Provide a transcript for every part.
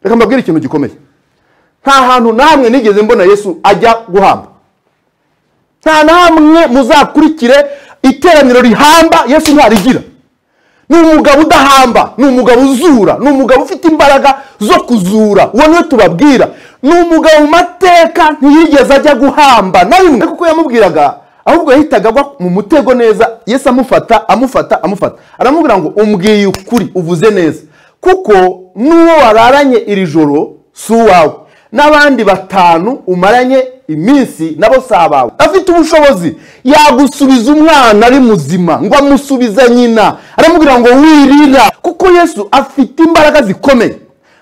Reka mbabwire ikintu gikomeye. Nta hantu namwe nigeze mbona Yesu ajya guhamba. Nta namwe muzakurikire iteraniro rihamba Yesu ntarigira. Ni umugabo udahamba, ni umugabo uzura, ni umugabo ufite imbaraga zo kuzura. Uwo niwe tubabwira. Ni umugabo mu mateka ntiyigeze ajya guhamba na rimwe, kuko yamubwiraga ahubwo yahitaga agwa mu mutego neza. Yesu amufata amufata amufata, aramubwira ngo umbwiye ukuri, uvuze neza, kuko n'uwo wararanye iri joro si uwawe, n'abandi batanu umaranye iminsi nabo si abawe. Afite ubushobozi, yagusubiza umwana ari muzima, ngo amusubiza nyina, aramubwira ngo wirira, kuko Yesu afite imbaraga zikomeye.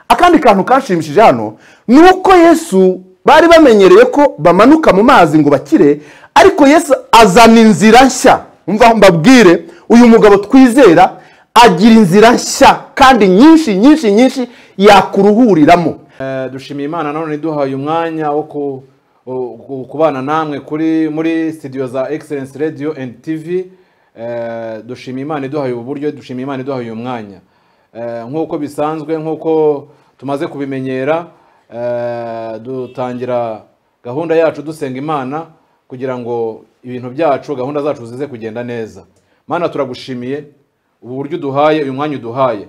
Akandi kantu kanshimishije hano ni uko Yesu bari bamenyereye ko bamanuka mu mazi ngo bakire, ariko Yesu azana inzira nshya. Umva mbabwire, uyu mugabo twizera agira inzira nshya kandi nyinshi nyinshi nyinshi yakuruhuriramo. Dushimiye Imana none iduhaye umwanya wo kubana namwe kuri muri studio za Excellence Radio and TV. Dushimiye Imana iduhaye ubu buryo, dushimiye Imana iduhaye uyu mwanya. Nk'uko bisanzwe, nk'uko tumaze kubimenyera, dutangira gahunda yacu dusenga Imana kugira ngo ibintu byacu, gahunda zacu zize kugenda neza. Mana, turagushimiye ubu buryo uduhaye, uyu mwanya uduhaye.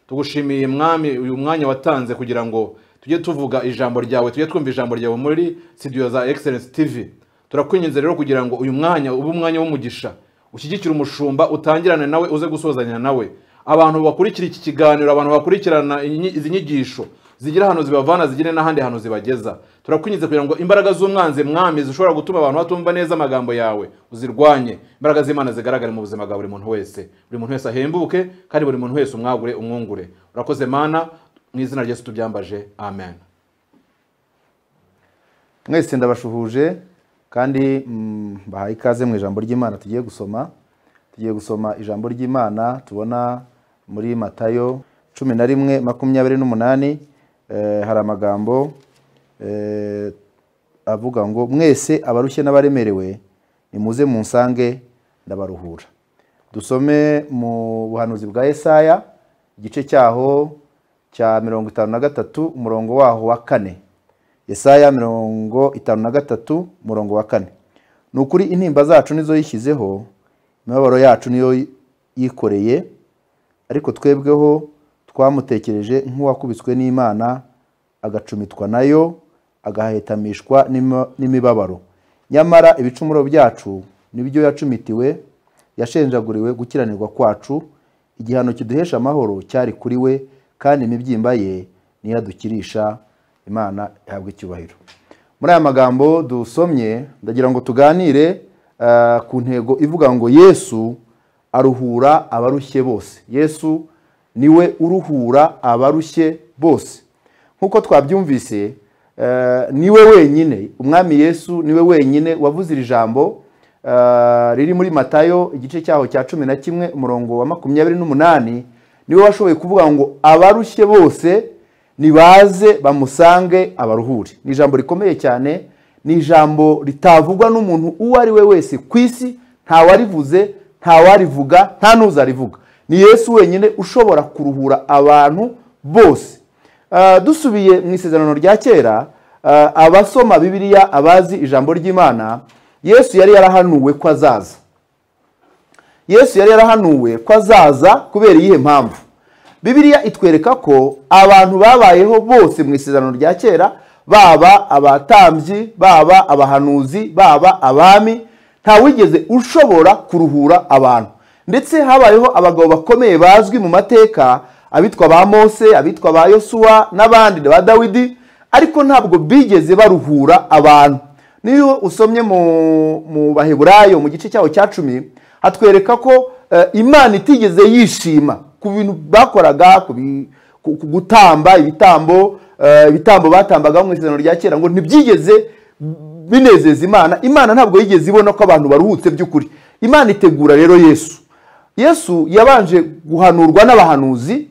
Tugushimiye Mwami uyu mwanya watanze kugira ngo tujye tuvuga ijambo ryawe, tujye twumva ijambo ryawe muri studio za Excellence TV. Turakwinginze rero kugira ngo uyu mwanya ube umwanya w'umugisha, ushyigikire umushumba, utangirane nawe, uze gusozanya nawe. Abantu bakurikira iki kiganiro, abantu bakurikirana izi nyigisho, zigira hano zibavana, zigire n'ahandi hantu zibageza. Turakwinginze kugira ngo imbaraga z'umwanzi Mwami zishobora gutuma abantu batumva neza amagambo yawe uzirwanye, imbaraga z'Imana zigaragare mu buzima bwa buri muntu wese, buri muntu wese ahembuke, kandi buri muntu wese umwagure, umwungure. Urakoze Mana, mu izina rya Yesu tubyambaje, amen. Mwese ndabashuhuje kandi bahaye ikaze mu ijambo ry'Imana tugiye gusoma. Tugiye gusoma ijambo ry'Imana tubona muri Matayo 11:28. Hari amagambo avuga ngo mwese abarushye n'abaremerewe nimuze munsange ndabaruhura. Dusome mu buhanuzi bwa Yesaya igice cyaho cya 53 umurongo waho wa 4. Yesaya 53 umurongo wa 4. Ni ukuri intimba zacu nizo yishyizeho, imibabaro yacu niyo yikoreye, ariko twebweho twamutekereje nk'uwakubiswe n'Imana, agacumitwa nayo, agahetamishwa n'imibabaro. Nyamara ibicumuro byacu nibyo yacumitiwe, yashenjaguriwe gukiranirwa kwacu, igihano kiduhesha amahoro cyari kuri we, kandi imibyimba ye niyo adukirisha. Imana ihabwe icyubahiro. Muri aya magambo dusomye ndagira ngo tuganire ku ntego ivuga ngo Yesu aruhura abarushye bose. Yesu niwe uruhura abarushye bose. Nkuko twabyumvise, niwe wenyine, Umwami Yesu niwe wenyine wavuze iri jambo riri muri Matayo igice cyaho cya 11 umurongo wa 28. Niwe washoboye kuvuga ngo abarushye bose nibaze bamusange abaruhure. Ni ijambo rikomeye cyane, ni ijambo ritavugwa n'umuntu uwo ari we wese ku isi, nta warivuze, nta warivuga, nta n'uzarivuga. Ni Yesu wenyine ushobora kuruhura abantu bose. Dusubiye mu isezerano rya kera, abasoma Bibiliya, abazi ijambo ry'Imana, Yesu yari yarahanuwe ko azaza. Yesu yari yarahanuwe ko azaza kubera iyihe mpamvu? Bibiliya itwereka ko abantu babayeho bose mu isezerano rya kera, baba abatambyi, baba abahanuzi, baba abami, nta wigeze ushobora kuruhura abantu. Ndetse habayeho abagabo bakomeye bazwi mu mateka, abitwa ba Mose, abitwa ba Yosuwa n'abandi ba Dawidi, ariko ntabwo bigeze baruhura abantu. Niyo usomye mu Baheburayo mu gice cyaho cya 10, hatwereka ko Imana itigeze yishima ku bintu bakoraga, ku gutamba ibitambo, ibitambo batambaga mu isezerano rya kera, ngo ntibyigeze binezeza Imana. Imana ntabwo yigeze ibona ko abantu baruhutse by'ukuri. Imana itegura rero Yesu. Yesu yabanje guhanurwa n'abahanuzi,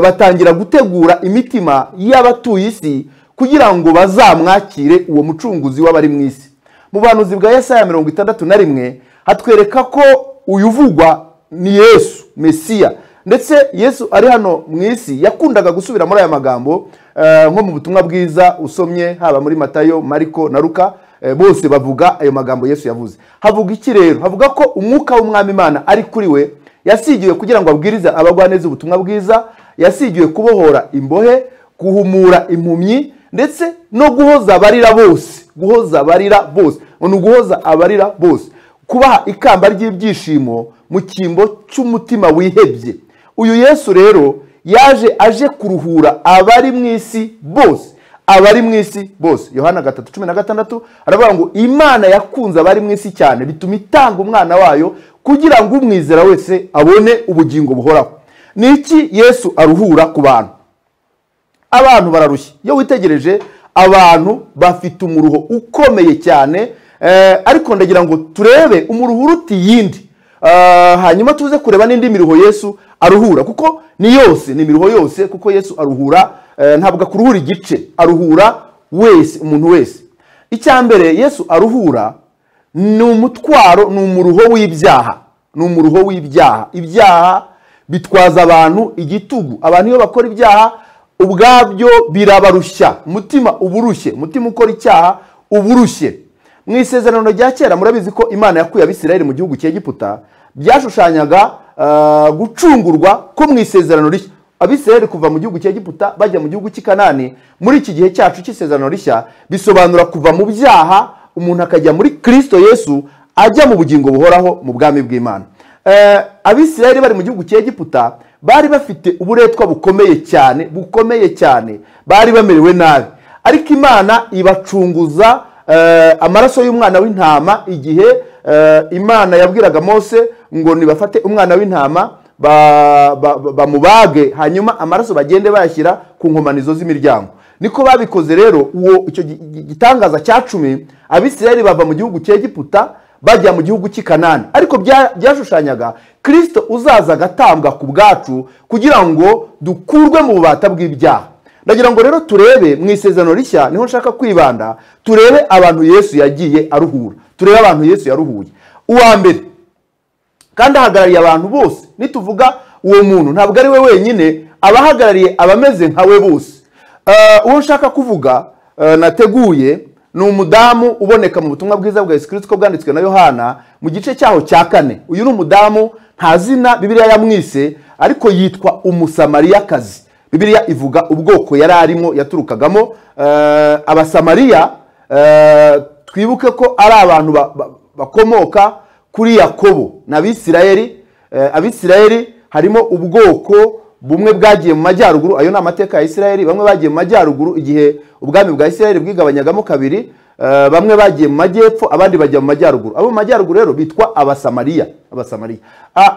batangira gutegura imitima y'abatuye isi kugira ngo bazamwakire uwo mucunguzi w'abari mu isi. Mu buhanuzi bwa Yesaya 61 hatwereka ko uyu uvugwa ni Yesu Mesiya, Ndetse Yesu ari hano mu isi yakundaga gusubira muri aya magambo, nko mu butumwa bwiza usomye haba muri Matayo, Mariko na Luka, bose bavuga ayo magambo Yesu yavuze. Havuga iki rero? Havuga ko umwuka w'Umwami Imana ari kuri we, yasigiwe kugira ngo abwirize abagwaneza ubutumwa bwiza, yasigiwe kubohora imbohe, guhumura impumyi, ndetse no guhoza abarira bose. Guhoza abarira bose, ni uguhoza abarira bose, kubaha ikamba ry'ibyishimo mu cyimbo cy'umutima wihebye. Uyu Yesu rero yaje aje kuruhura abari mu isi bose, abari mu isi bose. Yohana 3:16 aravuga ngo Imana yakunze abari mu isi cyane bituma itanga umwana wayo kugira ngo umwizera wese abone ubugingo buhoraho. Ni iki Yesu aruhura ku bantu? Abantu bararushye. Iyo witegereje abantu bafite umuruho ukomeye cyane, ariko ndagira ngo turebe umuruho uruta iyindi, hanyuma tuze kureba n'indi miruho Yesu aruhura, kuko ni yose, ni imiruho yose, kuko Yesu aruhura, ntabwo akuruhura igice, aruhura wese, umuntu wese. Icya mbere Yesu aruhura ni umutwaro, ni umuruho w'ibyaha, ni umuruho w'ibyaha. Ibyaha bitwaza abantu igitugu. Abantu iyo bakora ibyaha ubwabyo birabarushya, umutima uburushye, umutima ukora icyaha uburushye. Mu isezerano rya kera murabizi ko Imana yakuye Abisirayeli mu gihugu cy'Egiputa, byashushanyaga gucungurwa ko mu isezerano rishya. Abisirayeli kuva mu gihugu cy'Egiputa bajya mu gihugu cy'i Kanani, muri iki gihe cyacu cy'isezerano rishya bisobanura kuva mu byaha umuntu akajya muri Kristo Yesu, ajya mu bugingo buhoraho mu bwami bw'Imana. Abisirayeli bari mu gihugu cy'Egiputa bari bafite uburetwa bukomeye cyane, bukomeye cyane, bari bamerewe nabi, ariko Imana ibacunguza amaraso y'umwana w'intama. Igihe Imana yabwiraga Mose ngo nibafate umwana w'intama bamubage, hanyuma amaraso bagende bayashyira ku nkomanizo z'imiryango. Niko babikoze rero. Uwo icyo gitangaza cya 10, Abisirayeli bava mu gihugu cy'Egiputa bajya mu gihugu cy'i Kanani, ariko byashushanyaga Kristo uzaza agatambwa ku bwacu kugira ngo dukurwe mu bubata bw'ibyaha. Ndagira ngo rero turebe mu isezerano rishya, niho nshaka kwibanda, turebe abantu Yesu yagiye aruhura, turebe abantu Yesu yaruhuye. Uwa mbere kandi ahagarariye abantu bose, nituvuga uwo muntu ntabwo ari we wenyine, abahagarariye abameze nka we bose. Uwo nshaka kuvuga nateguye ni umudamu uboneka mu butumwa bwiza bwa Yesu Kristo bwanditswe na Yohana mu gice cyaho cya 4. Uyu ni umudamu, nta zina Bibiliya yamwise, ariko yitwa Umusamariyakazi. Bibiliya ivuga ubwoko yari arimo yaturukagamo. Abasamariya, twibuke ko ari abantu bakomoka kuri Yakobo n'Abisirayeli. Abisirayeli harimo ubwoko bumwe bwagiye mu majyaruguru, ayo ni amateka ya Isirayeli. Bamwe bagiye mu majyaruguru igihe ubwami bwa Isirayeli bwigabanyagamo kabiri, bamwe bagiye mu majyepfo abandi bajya mu majyaruguru. Abo mu majyaruguru rero bitwa Abasamariya. Abasamariya.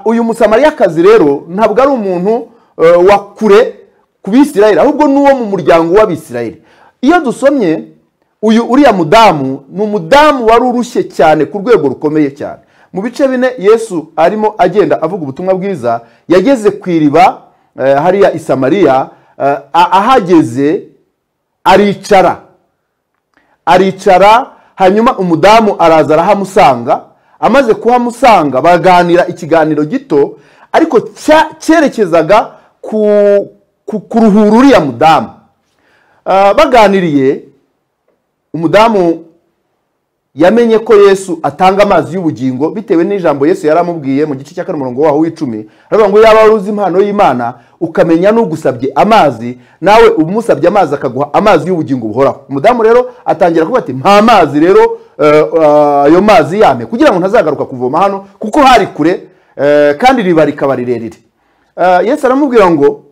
Uyu Musamariyakazi rero ntabwo ari umuntu wa kure ku Bisirayeli, ahubwo n'uwo mu muryango w'Abisirayeli. Iyo dusomye uyu uriya mudamu, ni umudamu wari urushye cyane ku rwego rukomeye cyane. Mu bice 4 Yesu arimo agenda avuga ubutumwa bwiza, yageze ku iriba hariya i Samariya. Ahageze aricara, aricara, hanyuma umudamu araza arahamusanga. Amaze kuhamusanga baganira ikiganiro gito, ariko cyerekezaga ku kuruhura uriya mudamu. Baganiriye, umudamu yamenye ko Yesu atanga amazi y'ubugingo bitewe n'ijambo Yesu yaramubwiye mu gice cya 4 umurongo waho w'10. Aravuga ngo yaba uruzi impano y'Imana ukamenya n'ugusabye amazi, nawe umusabye amazi akaguha amazi y'ubugingo buhoraho. Umudamu rero atangira kuvuga ati mpa amazi rero, ayo mazi yame kugira ngo ntazagaruka kuvoma hano kuko hari kure, kandi iriba rikaba rirerire. Yesu aramubwira ngo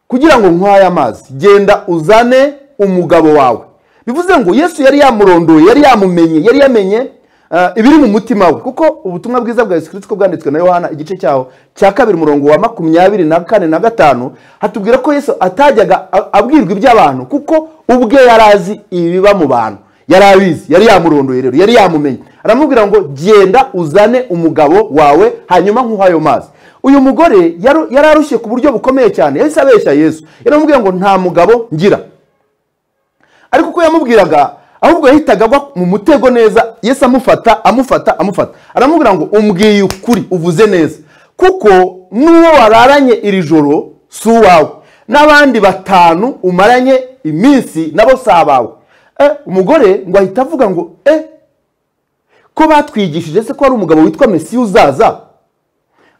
kugira ngo nkwaye amazi genda uzane umugabo wawe. Bivuze ngo Yesu yari yamurondoye, yari yamumenye, yari yamenye ibiri mu mutima we, kuko ubutumwa bwiza bwa Yesu Kristo bwanditswe na Yohana igice cyaho cya 2 umurongo wa 24 na 5 hatubwira ko Yesu atajyaga abwirwa iby'abantu kuko ubwe yarazi ibiba mu bantu, yari abizi, yari yamurondoye rero, yari yamumenye. Aramubwira ngo genda uzane umugabo wawe hanyuma nkuhayo mazi. Uyu mugore yararushye ku buryo bukomeye cyane, yahise abeshya Yesu. Yaramubwiye ngo nta mugabo ngira, ariko uko yamubwiraga ahubwo yahitaga agwa mu mutego neza. Yesu amufata amufata amufata, aramubwira ngo umbwiye ukuri, uvuze neza, Kuko n'uwo wararanye iri joro si uwawe, n'abandi 5 umaranye iminsi nabo si abawe. Umugore ngo ahita avuga ngo ko batwigishije se ko ari umugabo witwa Mesiya uzaza,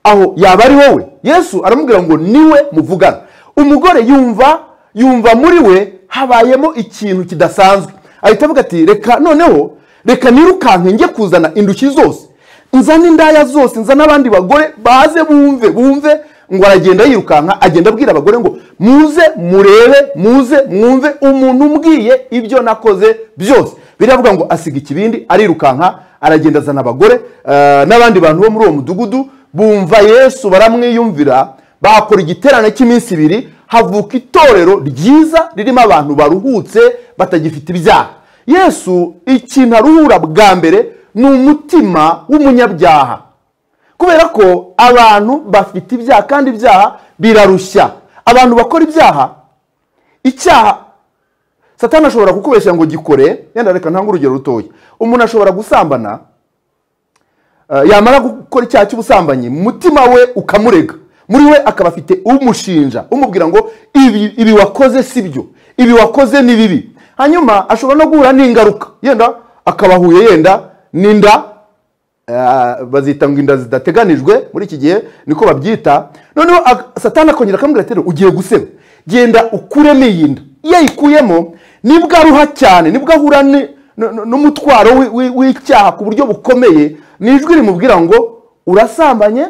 aho yaba ari wowe? Yesu aramubwira ngo niwe muvugana. Umugore yumva muri we habayemo ikintu kidasanzwe, ahita avuga ati reka noneho, reka nirukanke njye kuzana indushyi zose, nzane indaya zose, nzane abandi bagore baze bumve. Ngo aragenda yirukanka, agenda abwira abagore ngo muze murebe, muze mwumve umuntu umbwiye ibyo nakoze byose. Biravuga ngo asiga ikibindi arirukanka, aragenda azana abagore n'abandi bantu bo muri uwo mudugudu, bumva Yesu baramwiyumvira, bakora igiterane cy'iminsi 2, havuka itorero ryiza ririmo abantu baruhutse batagifite ibyaha. Yesu ikintu aruhura bwa mbere ni umutima w'umunyabyaha, kubera ko abantu bafite ibyaha kandi ibyaha birarushya. Abantu bakora ibyaha, icyaha Satani ashobora kukubeshya ngo gikore. Yenda reka ntange urugero rutoya. Umuntu ashobora gusambana, yamara gukora icyaha cy'ubusambanyi, umutima we ukamurega, muri we akaba afite umushinja umubwira ngo ibi wakoze si byo, ibi wakoze ni bibi. Hanyuma ashobora no guhura n'ingaruka, yenda akabahuye yenda n'inda, bazita ngo inda zidateganijwe muri iki gihe niko babyita. Noneho Satani akongera akamubwira ati ugiye guseba, genda ukuremo iyi nda. Iyo ayikuyemo nibwo aruha cyane, nibwo ahura n'umutwaro w'icyaha ku buryo bukomeye. Nijwi rimubwira ngo urasambanye,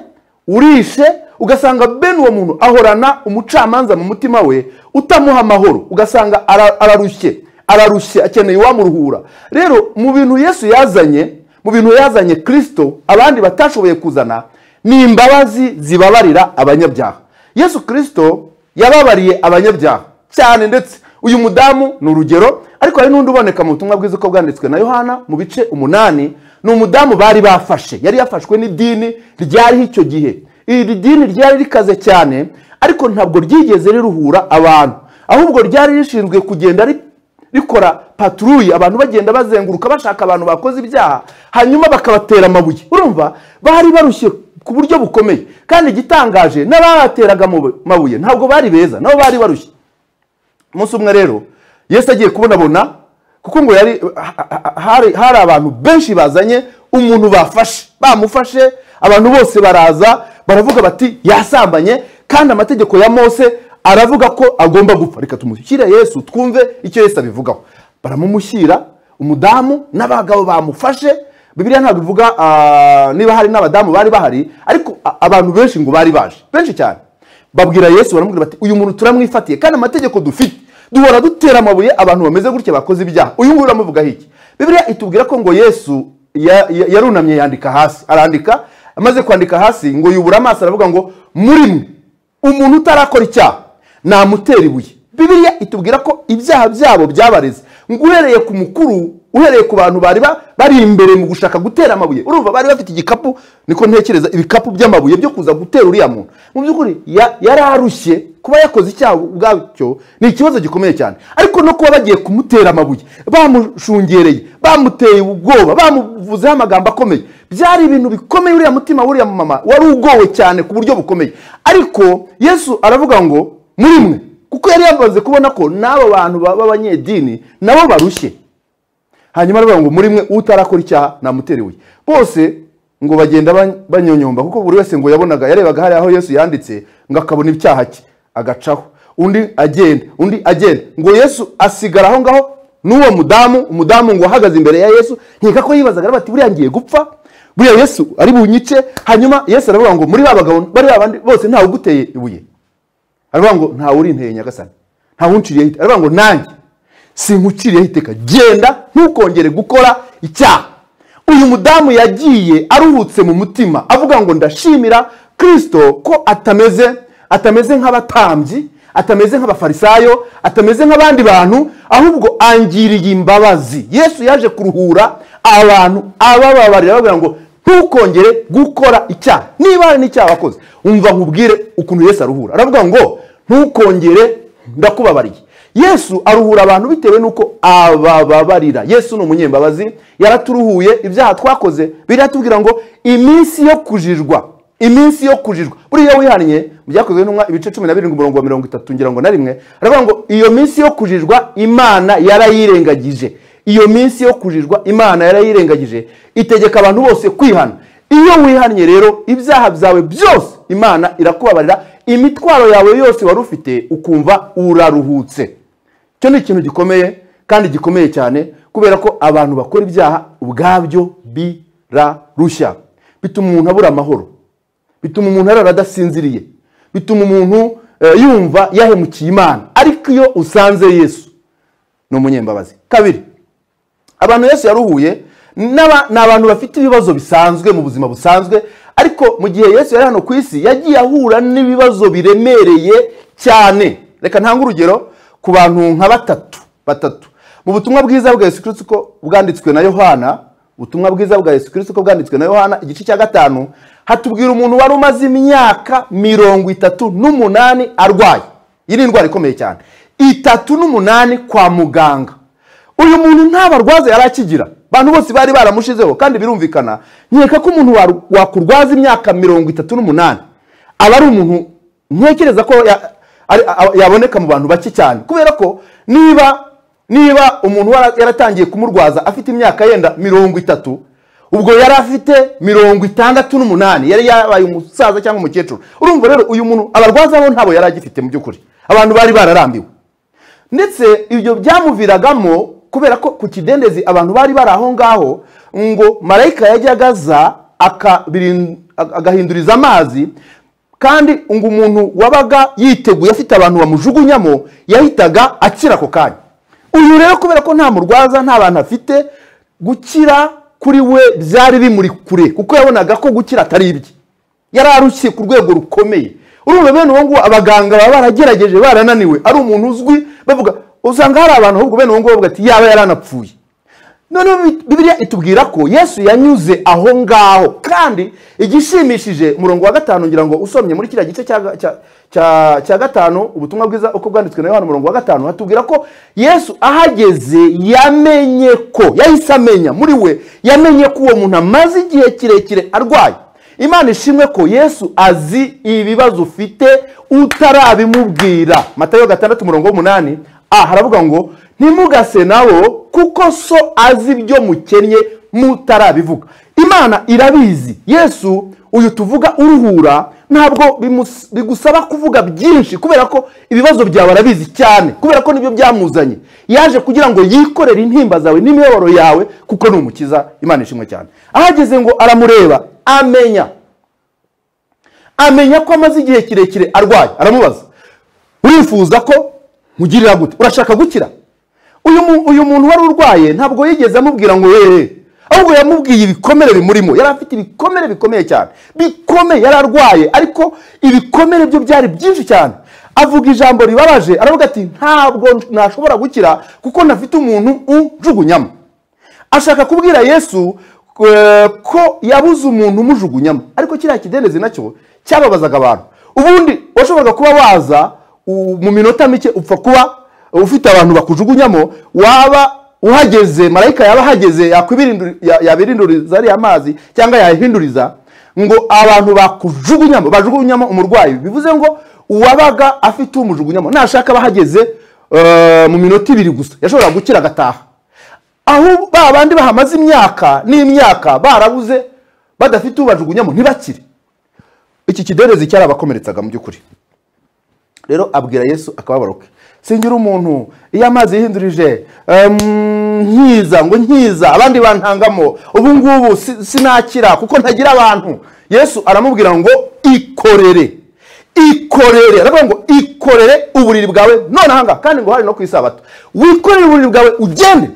urishe. Ugasanga bene uwo muntu ahorana umucamanza mu mutima we utamuha amahoro, ugasanga ararushye, akeneye uwamuruhura. Rero mu bintu Yesu yazanye, mu bintu yazanye Kristo abandi batashoboye kuzana, ni imbabazi zibabarira abanyabyaha. Yesu Kristo yababariye abanyabyaha cyane, ndetse uyu mudamu ni urugero. Ariko hari n'undi uboneka mu butumwa bwiza uko bwanditswe na Yohana mu bice 8, ni umudamu bari bafashe, yari yafashwe n'idini ryariho icyo gihe. Iri dini ryari rikaze cyane, ariko ntabwo ryigeze riruhura abantu, ahubwo ryari rishinzwe kugenda rikora patrouille, abantu bagenda bazenguruka bashaka abantu bakoze ibyaha, hanyuma bakabatera amabuye. Urumva bari barushye ku buryo bukomeye, kandi igitangaje n'ababateraga amabuye ntabwo bari beza, nabo bari barushye. Umunsi umwe rero Yesu agiye kubonabona, kuko ngo yari hari abantu benshi bazanye umuntu bafashe, bamufashe, abantu bose baraza baravuga bati yasambanye, kandi amategeko ya Mose aravuga ko agomba gupfa, reka tumushyire Yesu twumve icyo Yesu abivugaho. Baramumushyira umudamu n'abagabo bamufashe. Bibiliya ntabwo ivuga niba hari n'abadamu bari bahari, ariko abantu benshi ngo bari baje benshi cyane. Babwira Yesu baramubwira bati uyu muntu turamwifatiye, kandi amategeko dufite duhora dutera amabuye abantu bameze gutya bakoze ibyaha, uyu nguyu uramuvugaho iki? Bibiliya itubwira ko ngo Yesu yarunamye yandika hasi, arandika, amaze kwandika hasi ngo yubura amaso aravuga ngo muri mwe umuntu utarakora icyaha namutera ibuye. Bibiliya itubwira ko ibyaha byabo byabareze, ngo uhereye ku mukuru, uhereye ku bantu bari bari imbere mu gushaka gutera amabuye. Urumva bari bafite igikapu, niko ntekereza, ibikapu by'amabuye byo kuza gutera uriya muntu. Mu by'ukuri yararushye, kuba yakoze icyaha ubwacyo ni ikibazo gikomeye cyane, ariko no kuba bagiye kumutera amabuye, bamushungereye, bamuteye ubwoba, bamuvuzeho amagambo akomeye, byari ibintu bikomeye. Uriya mutima w'uriya mama wari ugowe cyane ku buryo bukomeye. Ariko Yesu aravuga ngo muri mwe, kuko yari yamaze kubona ko n'abo bantu b'abanyedini nabo barushye. Hanyuma aravuga ngo muri mwe utarakora icyaha namutera ibuye. Bose ngo bagenda banyonyomba, kuko buri wese ngo yabonaga, yarebaga hari aho Yesu yanditse ngo akabona icyaha cye agacaho, undi agenda, undi agenda, ngo Yesu asigara aho ngaho n'uwo mudamu. Umudamu ngo ahagaze imbere ya Yesu, nkeka ko yibazaga bati buriya ngiye gupfa, buriya Yesu ari bunyice. Hanyuma Yesu aravuga ngo muri ba bagabo bari babandi bose ntawe uguteye ibuye. Aravuga ngo ntawe urinteye Nyagasani, ntawe unciriye iteka. Aravuga ngo nanjye sinkuciriyeho iteka, genda ntukongere gukora icyaha. Uyu mudamu yagiye aruhutse mu mutima, avuga ngo ndashimira Kristo ko atameze nk'abatambyi, atameze nk'abafarisayo, atameze nk'abandi bantu, ahubwo angiriye imbabazi. Yesu yaje kuruhura abantu abababarira, babwira ngo ntukongere gukora icyaha. Niba hari n'icyaha wakoze, umva nkubwire ukuntu Yesu aruhura. Aravuga ngo ntukongere, ndakubabariye. Yesu aruhura abantu bitewe nuko abababarira. Yesu ni umunyembabazi, yaraturuhuye ibyaha twakoze. Biratubwira ngo iminsi yo kujijwa Iminsi yo kujijwa, buriya wihannye mu Byakozwe n'Intumwa ibice 17 umurongo wa 30 ngira ngo na rimwe, aravuga ngo iyo minsi yo kujijwa Imana yarayirengagije. Iyo minsi yo kujijwa Imana yarayirengagije, itegeka abantu bose kwihana. Iyo wihannye rero ibyaha byawe byose Imana irakubabarira, imitwaro yawe yose wari ufite ukumva uraruhutse. Icyo ni ikintu gikomeye kandi gikomeye cyane, kubera ko abantu bakora ibyaha ubwabyo birarushya, bituma umuntu abura amahoro, bituma umuntu arara adasinziriye, bituma umuntu yumva yahemukiye Imana. Ariko iyo usanze Yesu ni umunyembabazi. Kabiri, abantu Yesu yaruhuye ni abantu bafite ibibazo bisanzwe mu buzima busanzwe, ariko mu gihe Yesu yari hano ku isi yagiye ahura n'ibibazo biremereye cyane. Reka ntange urugero ku bantu nka batatu. Mu butumwa bwiza bwa Yesu Kristo ko bwanditswe na Yohana, ubutumwa bwiza bwa Yesu Kristo ko bwanditswe na Yohana igice cya 5, hatubwira umuntu wari umaze imyaka 38 arwaye. Iyi ni indwara ikomeye cyane, 38 kwa muganga. Uyu muntu nta barwaza yari akigira, abantu bose bari baramushizeho, kandi birumvikana nkeka ko umuntu wakurwaza imyaka 38 aba ari umuntu ntekereza ko yaboneka mu bantu bake cyane, kubera ko niba umuntu yaratangiye kumurwaza afite imyaka yenda 30, ubwo yari afite 68, yari yabaye umusaza cyangwa umukecuru. Urumva rero uyu muntu abarwaza bo ntabo yari agifite mu by'ukuri, abantu bari bararambiwe. Ndetse ibyo byamuviragamo kubera ko ku kidendezi abantu bari bari aho ngaho, ngo marayika yajyaga aza agahinduriza amazi, kandi ngo umuntu wabaga yiteguye afite abantu bamujugunyamo yahitaga akira ako kanya. Uyu rero kubera ko nta murwaza, nta bantu afite, gukira kuri we byari bimuri kure, kuko yabonaga ko gukira atari ibye, yari arushye ku rwego rukomeye. Urumva bene uwo nguwo abaganga baba baragerageje barananiwe, ari umuntu uzwi bavuga, usanga hari abantu ahubwo bene uwo nguwo bavuga ati yaba yaranapfuye. Noneho Bibiliya itubwira ko Yesu yanyuze aho ngaho, kandi igishimishije umurongo wa 5 ngira ngo usomye muri kiriya gice cya 5, ubutumwa bwiza uko bwanditswe na Yohana umurongo wa 5, hatubwira ko Yesu ahageze yamenye ko, yahise amenya muri we, yamenye ko uwo muntu amaze igihe kirekire arwaye. Imana ishimwe ko Yesu azi ibibazo ufite utarabimubwira. Matayo 6 umurongo wa 8 haravuga ngo ntimugase nabo kuko so azi ibyo mukennye mutarabivuga. Imana irabizi. Yesu uyu tuvuga uruhura ntabwo bigusaba kuvuga byinshi, kubera ko ibibazo byawe arabizi cyane, kubera ko nibyo byamuzanye. Yaje kugira ngo yikorere intimba zawe n'imibabaro yawe, kuko ni umukiza. Imana ishimwe cyane. Ahageze ngo aramureba, amenya ko amaze igihe kirekire arwaye. Aramubaza, urifuza ko mugirira gute? Urashaka gukira? Uyu muntu wari urwaye ntabwo yigeze amubwira ngo hehe, ahubwo yamubwiye ibikomere bimurimo. Yari afite ibikomere bikomeye cyane, bikomeye, yari arwaye, ariko ibikomere byo byari byinshi cyane. Avuga ijambo ribabaje, aravuga ati ntabwo nashobora gukira kuko ntafite umuntu unjugunyamo. Ashaka kubwira Yesu ko yabuze umuntu umujugunyamo, ariko kiriya kidendezi nacyo cyababazaga abantu. Ubundi washoboraga kuba waza mu minota mike upfa kuba ufite abantu bakujugunyamo, waba uhageze marayika yaba ahageze yabirinduriza ariya mazi cyangwa yahinduriza, ngo abantu bakujugunyamo, bajugunyamo umurwayi. Bivuze ngo uwabaga afite umujugunyamo nashaka bahageze mu minota 2 gusa yashobora gukira agataha. Aho ba bandi bahamaze imyaka n'imyaka barabuze badafite ubajugunyamo ntibakire. Iki kidendezi cyarabakomeretsaga mu by'ukuri. Rero abwira Yesu akababaro ke, singira umuntu iyo amazi yihindurije nkiza, ngo nkiza abandi bantangamo, ubu ngubu sinakira kuko ntagira abantu. Yesu aramubwira ngo ikorere, ikorere, aravuga ngo ikorere uburiri bwawe none ahanga, kandi ngo hari no ku isabato, wikorere uburiri bwawe ugende.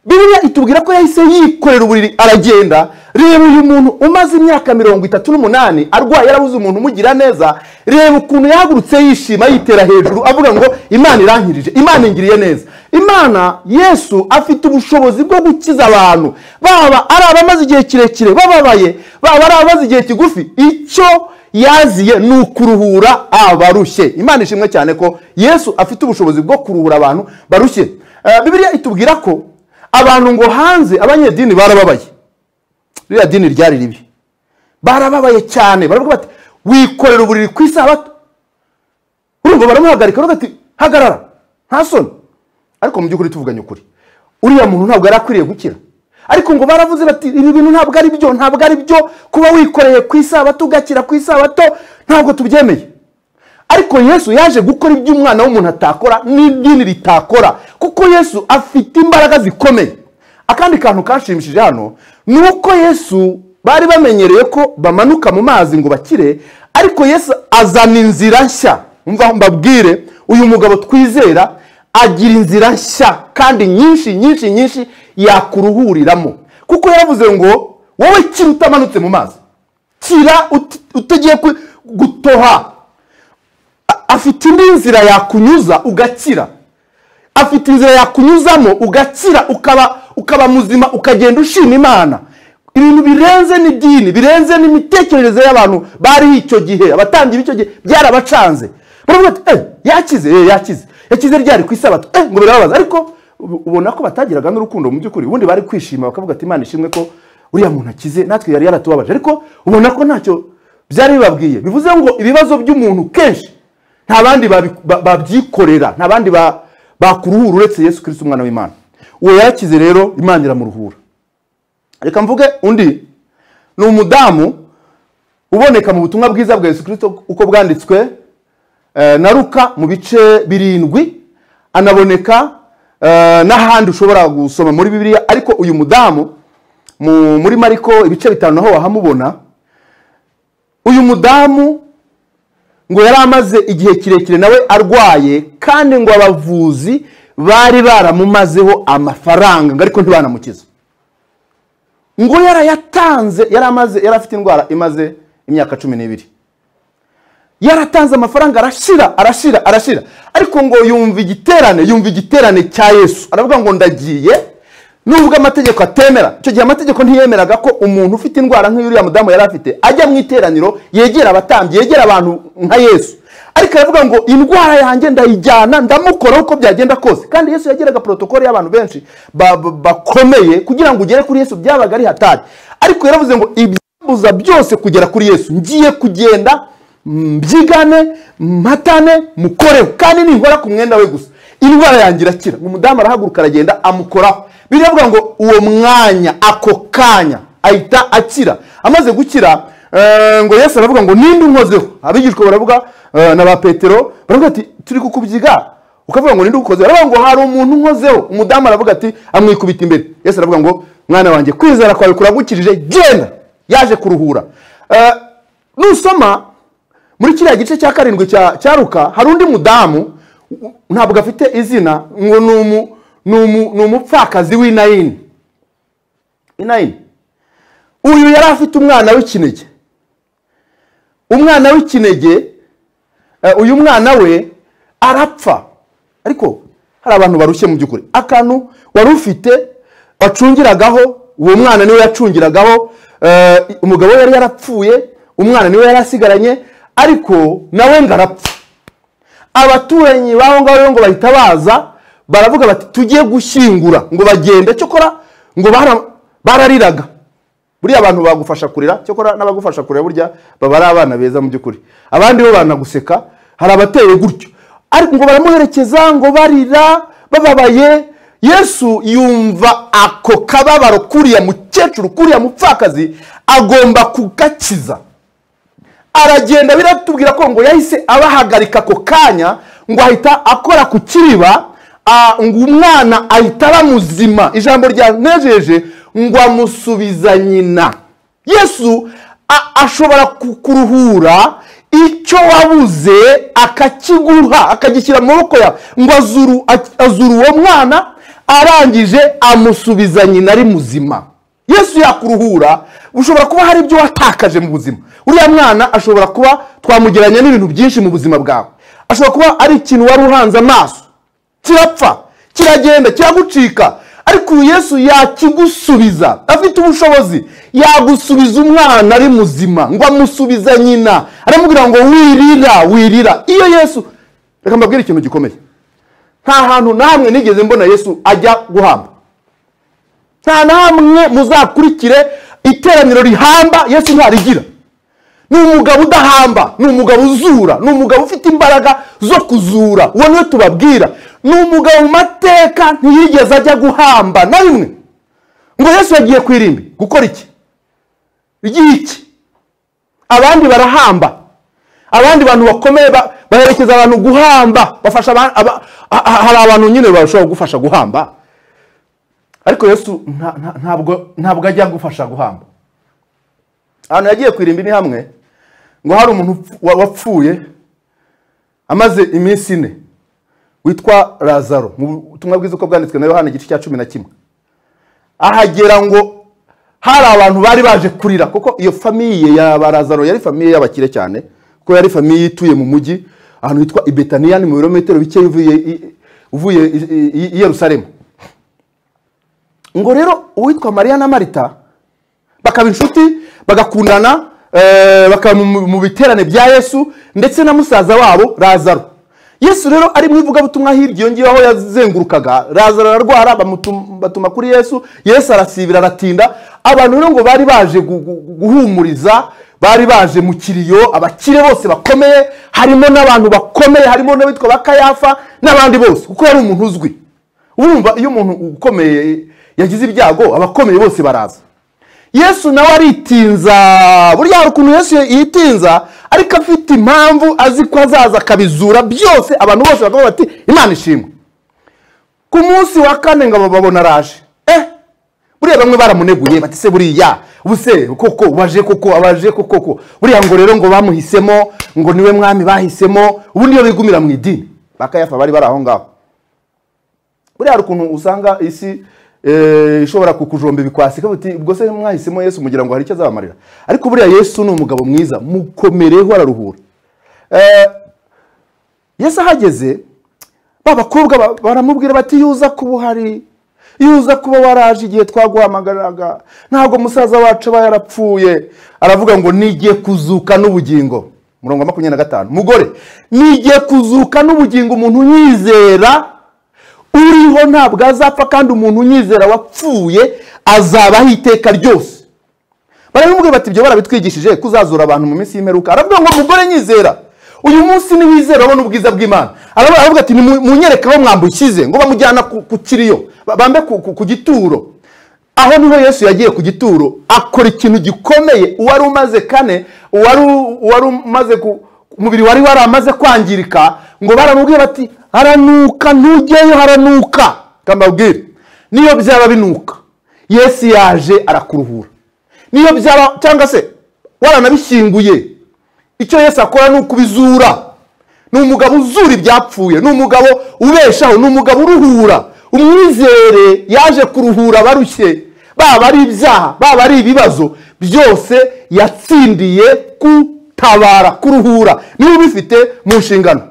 Bibiliya itubwira ko yahise yikorera uburiri aragenda. Reba uyu muntu umaze imyaka 38 arwaye, yarabuze umuntu umugira neza. Reba ukuntu yahagurutse yishima, yitera hejuru, avuga ngo Imana irankirije, Imana ingiriye neza. Imana Yesu afite ubushobozi bwo gukiza abantu, baba ari abamaze igihe kirekire bababaye, baba ari abamaze igihe kigufi. Icyo yaziye ni ukuruhura abarushye. Imana ishimwe cyane ko Yesu afite ubushobozi bwo kuruhura abantu barushye. Bibiliya itubwira ko abantu ngo hanze abanyedini barababaye. Ririya dini ryari ribi, Barababaye cyane, baravuga bati wikorera uburiri ku isabato. Urumva baramuhagarika, baravuga ati hagarara, nta soni. Ariko mu by'ukuri tuvuganye ukuri, uriya muntu ntabwo yari akwiriye gukira. Ariko ngo baravuze bati ibi bintu ntabwo ari byo, ntabwo ari byo kuba wikoreye ku isabato ugakira ku isabato, ntabwo tubyemeye. Ariko Yesu yaje gukora ibyo umwana w'umuntu atakora n'idini ritakora, kuko Yesu afite imbaraga zikomeye. Akandi kantu kanshimishije hano ni uko Yesu bari bamenyereye ko bamanuka mu mazi ngo bakire, ariko Yesu azana inzira nshya. Umva mbabwire, uyu mugabo twizera agira inzira nshya kandi nyinshi nyinshi nyinshi yakuruhuriramo, kuko yaravuze ngo wowe kira utamanutse mu mazi, kira utagiye gutoha. Afite indi nzira yakunyuza ugakira, afite inzira yakunyuzamo ugakira, ukaba muzima, ukagenda ushima Imana. Ibintu birenze n'idini, birenze n'imitekerereze y'abantu bari icyo gihe, abatambyi b'icyo gihe byarabacanze. Baravuga ati yakize, yakize, yakize ryari ku isabato, ngo birababaza. Ariko ubona ko batagiraga n'urukundo mu by'ukuri, ubundi bari kwishima bakavuga ati Imana ishimwe ko uriya muntu akize, natwe yari yaratubabaje. Ariko ubona ko ntacyo byari bibabwiye. Bivuze ngo ibibazo by'umuntu kenshi nta bandi babyikorera, nta bandi bakuruhura uretse Yesu Kristo umwana w'Imana. Uwo yarakize rero, Imana iramuruhura. Reka mvuge undi, ni umudamu uboneka mu butumwa bwiza bwa Yesu Kristo uko bwanditswe na Luka mu bice 7, anaboneka n'ahandi ushobora gusoma muri Bibiliya. Ariko uyu mudamu muri Mariko ibice 5 naho wahamubona. Uyu mudamu ngo yari amaze igihe kirekire nawe arwaye, kandi ngo abavuzi bari baramumazeho amafaranga, ariko ntibanamukiza. Ngo yarayatanze, yari afite indwara imaze imyaka 12, yaratanze amafaranga arashira arashira arashira. Ariko ngo yumva igiterane cya Yesu, aravuga ngo ndagiye, nubwo amategeko atemera. Icyo gihe amategeko ntiyemeraga ko umuntu ufite indwara nk'uriya mudamu yari afite ajya mu iteraniro, yegera abatambyi, yegera abantu nka Yesu. Ariko aravuga ngo indwara yanjye ndayijyana, ndamukora uko byagenda kose. Kandi Yesu yageraga protokole y'abantu benshi bakomeye, kugira ngo ugere kuri Yesu byabaga ari hatari. Ariko yaravuze ngo ibyambuza byose kugera kuri Yesu, ngiye kugenda mbyigane, mpatane, mukoreho, kandi ninkora ku mwenda we gusa indwara yanjye irakira. Umudamu arahaguruka aragenda amukoraho. Biravuga ngo uwo mwanya, ako kanya ahita akira. Amaze gukira, ngo Yesu aravuga ngo ninde unkozeho? Abigishwa baravuga na ba Petero baravuga ati turi kukubyiga ukavuga ngo ninde ukozeho? Aravuga ngo hari umuntu unkozeho. Umudamu aravuga ati, amwikubita imbere. Yesu aravuga ngo mwana wanjye kwizera kwawe kuragukirije, genda. Yaje kuruhura. Nusoma muri kiriya gice cya 7 cya Luka, hari undi mudamu ntabwo afite izina, ngo ni umupfakazi w'Inayini. Inayini uyu yari afite umwana w'ikinege, umwana w'ikinege. Uyu mwana we arapfa. Ariko hari abantu barushye mu by'ukuri. Akantu wari ufite wacungiragaho, uwo mwana niwe yacungiragaho. Umugabo yari yarapfuye, umwana niwe yarasigaranye, ariko nawe ngo arapfa. Abaturanyi baho ngaho ngo bahita baza baravuga bati tugiye gushyingura, ngo bagende. Cyokora ngo barariraga. Buriya abantu bagufasha kurira, cyokora n'abagufasha kurira burya baba ari abana beza mu by'ukuri, abandi bo banaguseka, hari abateye gutyo. Ariko ngo baramuherekeza, ngo barira bababaye. Yesu yumva ako kababaro kuriya mukecuru, kuriya mupfakazi, agomba kugakiza. Aragenda, biratubwira ko ngo yahise abahagarika ako kanya, ngo ahita akora ku kiriba, ngo umwana ahita aba muzima. Ijambo ryanejeje ngo amusubiza nyina. Yesu ashobora kukuruhura icyo wabuze, akakiguha, akagishyira mu maboko yawe. Ngo azuru uwo mwana, arangije amusubiza nyina ari muzima. Yesu yakuruhura. Ushobora kuba hari ibyo watakaje mu buzima. Uriya mwana ashobora kuba twamugeranya n'ibintu byinshi mu buzima bwawe. Ashobora kuba ari ikintu wari uhanze amaso, kirapfa, kiragenda, kiragucika. Ariko uyu Yesu yakigusubiza, afite ubushobozi, yagusubiza umwana ari muzima, ngo amusubiza nyina. Aramubwira ngo wirira, wirira. Iyo Yesu, reka mbabwire ikintu gikomeye, nta hantu namwe nigeze mbona Yesu ajya guhamba. Nta namwe muzakurikire iteraniro rihamba Yesu ntarigira. Ni umugabo udahamba, ni umugabo uzura, ni umugabo ufite imbaraga zo kuzura. Uwo niwe tubabwira. Ni umugabo mu mateka ntiyigeze ajya guhamba na rimwe. Ngo Yesu yagiye ku irimbi gukora iki? Iki? Abandi barahamba, abandi bantu bakomeye baherekeza abantu guhamba, bafasha hari abantu nyine bashobora gufasha guhamba, ariko Yesu ntabwo ajya gufasha guhamba. Ahantu yagiye ku irimbi ni hamwe ngo hari umuntu wapfuye amaze iminsi 4 witwa Lazaro. Mu butumwa bwiza uko bwanditswe na Yohana igice cya 11, ahagera ngo hari abantu bari baje kurira, kuko iyo famille ya Lazaro yari famille y'abakire cyane, kuko yari famille ituye mu mujyi ahantu hitwa i Betaniya, ni mu birometero bike uvuye i Yerusalemu. Ngo rero uwitwa Mariya na Marita bakaba inshuti, bagakundana, bakaba mu biterane bya Yesu ndetse na musaza wabo Lazaro. Yesu rero ari mu ivugabutumwa hirya iyo ngiyo aho yazengurukaga, Lazaro ararwara, batuma kuri Yesu. Yesu arasibira aratinda. Abantu rero ngo bari baje guhumuriza, bari baje mu kiriyo, abakire bose bakomeye, harimo n'abantu bakomeye, harimo n'abitwa Bakayafa n'abandi bose, kuko yari umuntu uzwi. Urumva iyo umuntu ukomeye yagize ibyago, abakomeye bose baraza. Yesu nawe aritinza. Burya hari ukuntu Yesu yitinza, ariko afite impamvu, azi ko azaza akabizura byose, abantu bose bakavuga bati Imana ishimwe. Ku munsi wa kane ngo babona araje. Buriya bamwe baramuneguye bati se buriya ubuse koko waje, koko abaje, koko buriya ngo rero ngo bamuhisemo, ngo niwe mwami bahisemo, ubundi iyo bigumira mu idini. Bakayafa bari bari aho ngaho. Buriya hari ukuntu usanga isi ishobora kukujomba ibikwasi, ikavuga iti ubwo se mwahisemo Yesu mugira ngo hari icyo azabamarira. Ariko buriya Yesu ni umugabo mwiza, mukomereho araruhura. Yesu ahageze, ba bakobwa baramubwira bati yuza kuba uhari, yuza kuba waraje igihe twaguhamagaraga, ntabwo musaza wacu aba yarapfuye. Aravuga ngo nigiye kuzuka n'ubugingo. Murongo wa 25, mugore nigiye kuzuka n'ubugingo, umuntu unyizera uriho ntabwo azapfa, kandi umuntu unyizera wapfuye azabaho iteka ryose. Baramubwira bati ibyo barabitwigishije kuzazura abantu mu minsi y'imperuka. Aravuga ngo mugore nyizera, uyu munsi ni wizera ubona ubwiza bw'Imana. Aravuga ati munyereke aho mwambukize, ngo bamujyana ku kiriyo, bambe ku gituro. Aho niho Yesu yagiye ku gituro akora ikintu gikomeye. Uwari umaze kane, uwari umaze umubiri wari waramaze kwangirika, ngo baramubwira bati haranuka, ntujyeyo, haranuka. Kambabwire, niyo byaba binuka, Yesu yaje arakuruhura. Niyo byaba cyangwa se waranabishyinguye, icyo Yesu akora ni ukubizura. Ni umugabo uzura ibyapfuye, ni umugabo ubeshaho, ni umugabo uruhura. Umwizere yaje kuruhura abarushye, baba ari ibyaha, baba ari ibibazo, byose yatsindiye kutabara, kuruhura. Niba ubifite mu nshingano.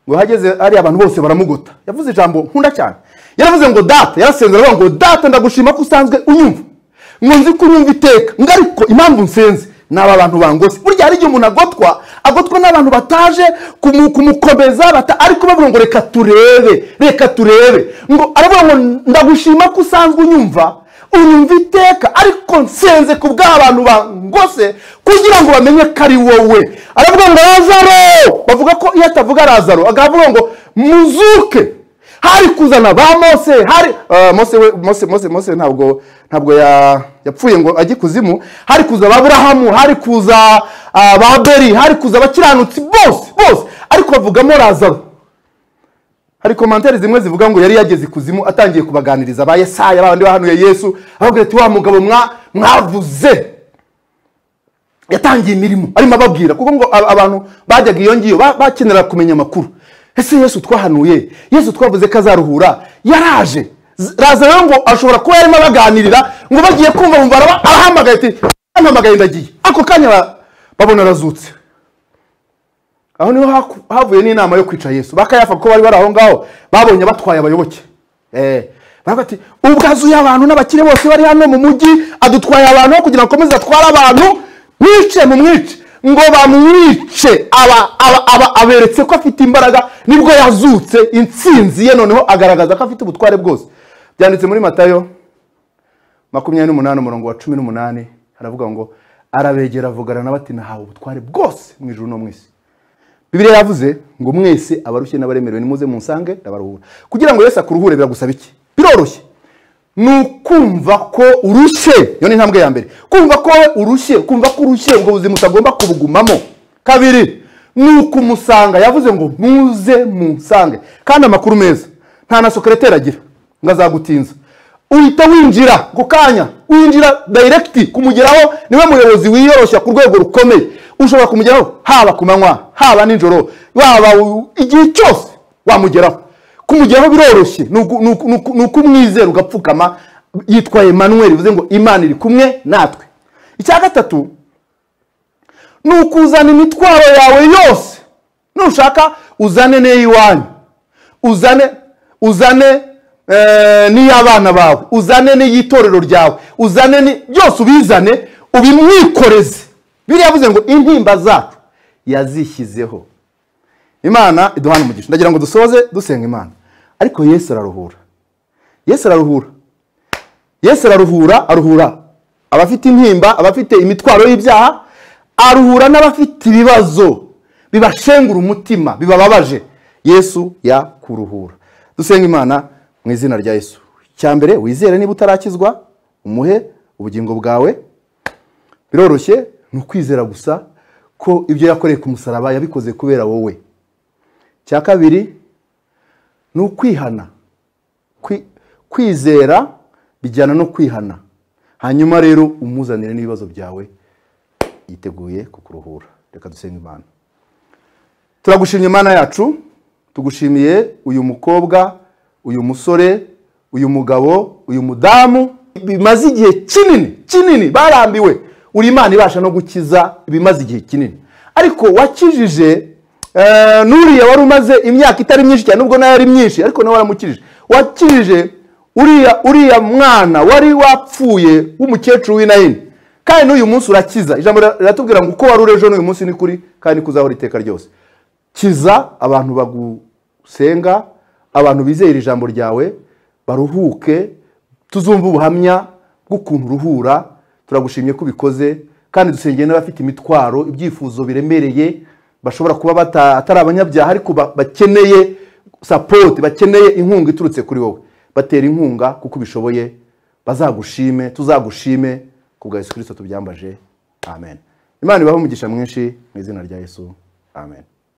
Ngo hageze ari abantu bose baramugota. Yavuze ijambo nkunda cyane. Yaravuze ngo data, yarasenze aravuga ngo data ndagushima ko usanzwe unyumva, ngo nzi ko unyumva iteka, ngo ariko impamvu nsenze n'aba bantu bangose. Burya hari igihe umuntu agotwa n'abantu bataje kumukomeza, ariko bavuga ngo reka turebe, reka turebe. Ngo aravuga ngo ndagushima ko usanzwe unyumva, unyumva iteka, ariko nsenze ku bw'abantu bangose kugira ngo bamenye ko ari wowe. Aravuga ngo Lazaro, bavuga ko iyo atavuga Lazaro akavuga ngo muzuke, hari kuzana ba Mose, hari Mose ntabwo yapfuye ngo ajye kuzimu, hari kuza ba Aburahamu, hari kuza ba Abeli, hari kuza abakiranutsi bose bose, ariko bavugamo Lazaro. Hari commentaire zimwe zivuga ngo yari yageze ikuzimu atangiye kubaganiriza ba Yesaya, babandi bahanuye Yesu, ababwira ati wa mugabo mwavuze. Yatangiye imirimo arimo ababwira, kuko ngo abantu bajyaga iyo ngiyo bakenera kumenya amakuru. Ese Yesu twahanuye, Yesu twavuze ko azaruhura, yaraje. Lazaro ngo ashobora kuba yarimo abaganirira, ngo bagiye kumva bumva arahamagaye ati ampamagaye ndagiye. Ako kanya babona arazutse. Aho niho havuye n'inama yo kwica Yesu. Bakayafa ko bari bari aho ngaho, babonye batwaye abayoboke. Baravuga ati ubwazuye abantu n'abakire bose bari hano mu mujyi, adutwaye abantu kugira ngo akomeze atware abantu, mwice mumwice. Ngo bamwice, aberetse ko afite imbaraga, nibwo yazutse intsinzi ye, noneho agaragaza ko afite ubutware bwose. Byanditse muri Matayo 28 umurongo wa 18, haravuga ngo Arabegera avugana nabo ati nahawe ubutware bwose mu ijuru no mu isi. Bibiliya yavuze ngo mwese abarushye n'abaremerewe nimuze munsange ndabaruhura. Kugira ngo Yesu akuruhure biragusaba iki? Biroroshye. Ni ukumva ko urushye, iyo ni intambwe ya mbere. Kumva ko urushye, kumva ko urushye ubwo buzima utagomba kubugumamo. Kabiri, ni ukumusanga. Yavuze ngo muze munsange. Kandi amakuru meza, nta na sokereteri agira ngo azagutinza. Uhita winjira ku kanya, winjira direct kumugeraho. Niwe muyobozi wiyoroshya ku rwego rukomeye. Ushobora kumugeraho haba ku manywa, haba nijoro, waba igihe cyose wamugeraho. Kumugeraho biroroshye, ni ukumwizera ugapfukama. Yitwa Emmanuel, bivuze ngo Imana iri kumwe natwe. Icya gatatu ni ukuzana imitwaro yawe yose. Nushaka uzane n'iyiwanyu, uzane n'iy'abana bawe, uzane n'iy'itorero ryawe, uzane ni byose, ubizane ubimwikoreze. Bibiliya yavuze ngo intimba zacu yazishyizeho. Imana iduhana umugisha. Ndagira ngo dusoze dusenga Imana. Ariko Yesu araruhura. Yesu araruhura. Yesu araruhura, aruhura abafite intimba, abafite imitwaro y'ibyaha, aruhura n'abafite ibibazo bibashengura umutima, bibababaje. Yesu yakuruhura. Dusenga Imana mu izina rya Yesu. Icya mbere, wizere niba utarakizwa, umuhe ubugingo bwawe. Biroroshye, ni ukwizera gusa ko ibyo yakoreye ku musaraba yabikoze kubera wowe. Icya kabiri ni ukwihana. Kwizera bijyana no kwihana. Hanyuma rero umuzanire n'ibibazo byawe, yiteguye kukuruhura. Reka dusenge Imana. Turagushimye Imana yacu, tugushimiye uyu mukobwa, uyu musore, uyu mugabo, uyu mudamu bimaze igihe kinini kinini barambiwe. Uri Imana ibasha no gukiza bimaze igihe kinini, ariko wakijije nuriya wari umaze imyaka itari myinshi cyane, nubwo nayo ari myinshi, ariko nawe waramukijije. Wakijije uriya mwana wari wapfuye w'umukecuru w'Inayini, kandi n'uyu munsi urakiza. Ijambo riratubwira ngo uko wari uri ejo n'uyu munsi ni kuri, kandi kuzahora iteka ryose. Kiza abantu bagusenga, abantu bizera ijambo ryawe, baruhuke, tuzumva ubuhamya bw'ukuntu uruhura. Turagushimye ko ubikoze, kandi dusengeye n'abafite imitwaro, ibyifuzo biremereye, bashobora kuba atari abanyabyaha ariko bakeneye support, bakeneye inkunga iturutse kuri wowe. Batera inkunga kuko ubishoboye, bazagushime, tuzagushime ku bwa Yesu Kristo tubyambaje. Amen. Imana ibahe umugisha mwinshi mu izina rya Yesu. Amen.